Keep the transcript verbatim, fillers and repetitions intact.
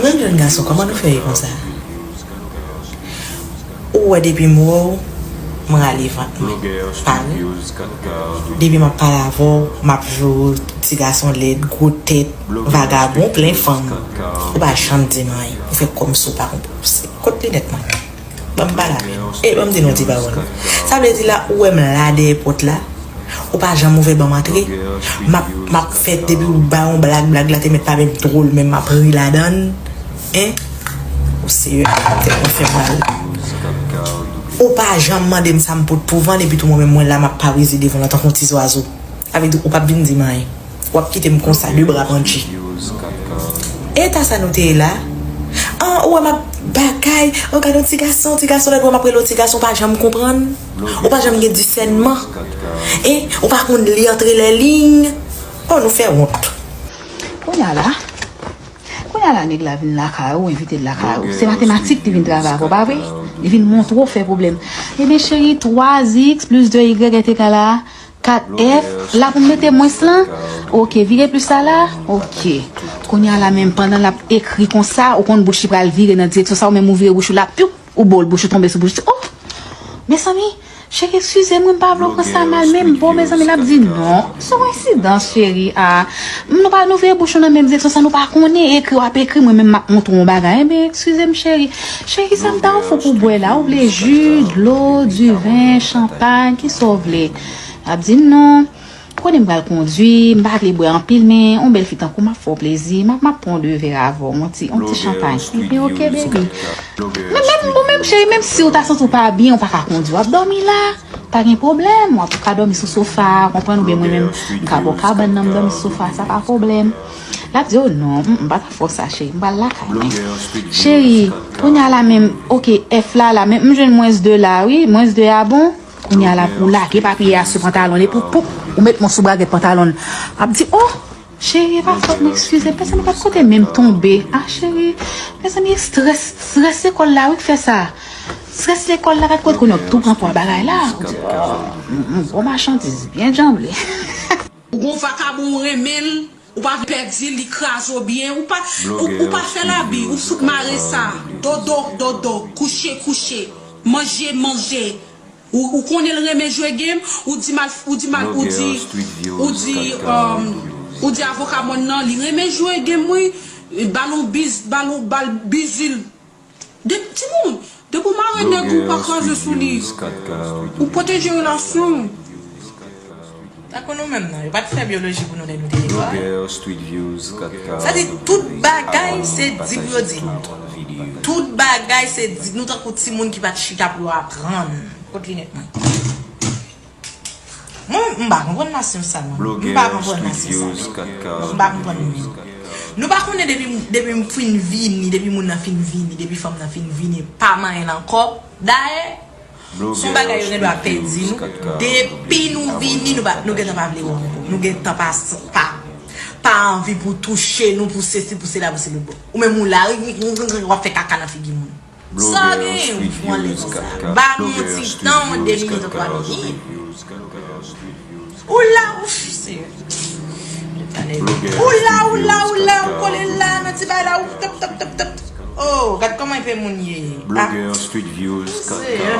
Menm jèn gason, kòman nou fè ye konsa? Ou wè depi m wè w, m rale vant mwen. Pa vre? Depi m ap pale avè w, m ap jwe w ti gason lèd, gwo tèt, vagabon, plen fanm. Ou pa janm di m anyen. Ou fè kòmsi w pa konprann. Kot linèt mwen? Ban m pale avè w. E ban m di nou ti pawòl. Sa vle di la, ou wè m la dèyè pòt la? Ou pa janm ouvè ban m antre. M ap, m ap fè depi ou bay yon blag, blag la te mèt pa menm dwòl, men m ap ri ladan l. Hein? O Seyè, tèt mwen fè mal. Ou pa janm mande m sa m pot pou vann, epi tou mwen menm mwen la m ap parize devan l antanke yon ti zwazo. Sa vle di ou p ap vin di m anyen. W ap kite m konsa, de bra pandje. Eta sa nou te ye la? An, ou wè m ap bagay. An, gade yon ti gason, ti gason, lè w wè m ap rele w ti gason, ou pa janm konprann. Ou pa janm gen disènman. E, ou pa konn li antre lè liy. Oh, nou fè wont. Kounye a la, kounye a la, nèg la vin lakay ou, envite l lakay ou. Se matematik li vin travay avè w, pa vre? Li vin montre w fè pwoblèm. Ebyen, cheri, twa x plis de y est égal à kat F, la pou m mete mwens lan. Ok, vire plis la la. Ok. Kounye a la menm, pandan l ap ekri konsa, ou konn bouch li pral vire nan direksyon sa, ou menm ou vire bouch ou la, piou, ou bo l, bouch ou tonbe sou bouch li. Oh! Mezanmi, cheri, eskize m, wi, m pa vle w pran sa mal, men bon, mezanmi, l ap di non. Se yon ensidans, cheri, a. Nou pa, nou vire bouch nou nan menm direksyon sa, nou pa konnen, ekri w ap ekri, mwen menm m ap montre w yon bagay. Enben, eskize m, cheri. Cheri, sa m ta ofri w pou bwè la, ou vle ji, dlo, diven, chanpay, kisa w vle? L ap di non. Kote m pral kondui, m pa vle bwè anpil, men yon bèl fi tankou m ap fè w plezi, m ap, m ap pran de vè avè w, yon ti, yon ti chanpay. Ebyen, ok, baby. Men menm, bon, menm cheri, menm si w ta santi w pa byen, ou pa ka kondui, w ap dòmi la, pa gen pwoblèm, w ap ka dòmi sou sofa, konprann, oubyen mwen menm, m ka ba w kabann nan, m dòmi sou sofa, sa pa pwoblèm. L ap di, oh non, m, m pa ta fè w sa, cheri, m pral lakay mwen. Cheri, kounye a la menm, ok, F la, la menm, m jwenn mwens de la, wi, mwens de a bon. Kounye a la, ou lage papye a sou pantalon li, pou, pou, ou met men w sou bragèt pantalon l. Ap di, oh, cheri, e pa fòt mwen, eskize m, mezanmi, gad kote men m tonbe. Ah, cheri, mezanmi, e strès, strès lekòl la, wi, k fè sa. Strès lekòl la, gad kote kounye a w tou pran pwa bagay la. Ou di, oh, m, m, gwo machandiz, byen janble. Ou gon vakabon ou renmen l, ou pa vle pèdi l, li kraze w byen, ou pa, ou, ou pa fè labi, ou fout mare sa. Dodo, dodo, kouche, kouche, manje, manje. Ou, ou konnen l renmen jwe game, ou di mal, ou di mal, ou di, ou di, um, ou di avoka mòn nan, li renmen jwe game, wi. Balon biz, balon, bal bizil. De, timoun, depi w mare nèg ou pa kraze sou li. Ou pwoteje relasyon w. Tankou nou menm nan, yo pa t fè byoloji pou nou lè nou te lekòl. Sa di tout bagay se di pou yo di nou. Tout bagay se di nou tankou timoun ki pa t chita pou yo aprann. Kot linèt mwen? Mwen, m pa konprann nasyon sa, mwen. M pa konprann nasyon sa, men. M pa konprann li menm. Nou pa konnen depi, depi m fin vini, depi moun nan fin vini, depi fanm nan fin vini, pa manyen l ankò. Dayè, se yon bagay yo gen dwa pèdi nou. Depi nou vini, nou pa, nou gentan pa vle wè w ankò. Nou gentan pa, pa, pa anvi pou touche nou, pou sesi, pou sela, pou se lòt bò. Ou menm ou la, w ap fè kaka nan figi moun. Sa gen yon fou anlè konsa. Ba m yon ti tan, de minit, twa minit. Ou la, ou, Seyè. Ou la, ou la, ou la, ou kole la, nan ti bay la, ou tòp, tòp, tòp, tòp. Oh, gad kòman epe moun ye. Ah. Seyè.